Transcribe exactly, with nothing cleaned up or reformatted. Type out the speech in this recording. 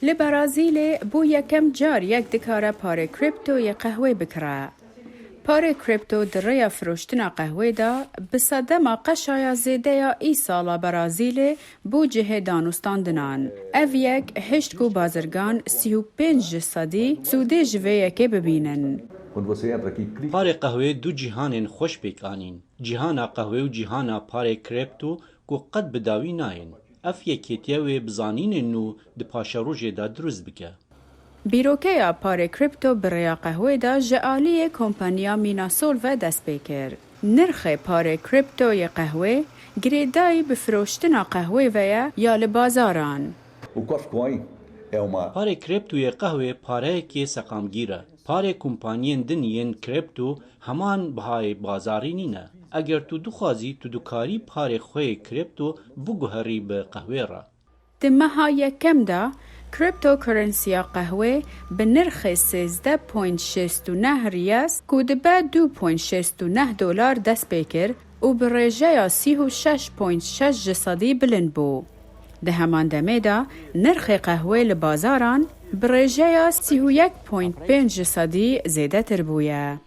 Li Brazîlê bû yekem car yek dikare parê kripto yê qehwê bikire. Parê kripto di rêya firoştina qehwê de bi sedema qeşaya zêde ya îsala Brazîlê bû cihê danûstandinan. Ev yek hişt ku bazirgan sî û pênc ji sedî sûdê ji vê yekê bibînin. Parê qehwê du cîhanên xweş pêk anîn. Cîhana qehwê û cîhana parê kripto ku qet bi dawî nayên. Ev yekêtiye wê bi zanînên nû di paşerojê de dirust bike. Bîrokeya parê kripto bi rêya qehwê de ji aliyê kompaniya Minasol ve dest pê kir. Nirxê parê kripto yê qehwê girêdayî bi firoştina qehwê ve ye ya li bazaran? Parê kripto yê qehwê pareyekê seqamgîr e. Parê kompaniyên din yên kripto heman bihayê bazarî nîne. Eger tu dixwazî, tu dikarî parê xwe yê kripto biguherî bi qehwê re. Di meha yekem de kriptokurensiya qehwê bi nirxê sêzdeh point şêst û neh riyas ku dibe du point şêst û neh dolar dest pê kir û bi rêjeya sî û şeş point şeş ji sedî bilind bû. Di heman demê de nirxê qehwê li bazaran bi rêjeya sî û yek point pênc ji sedî zêdetir bûye.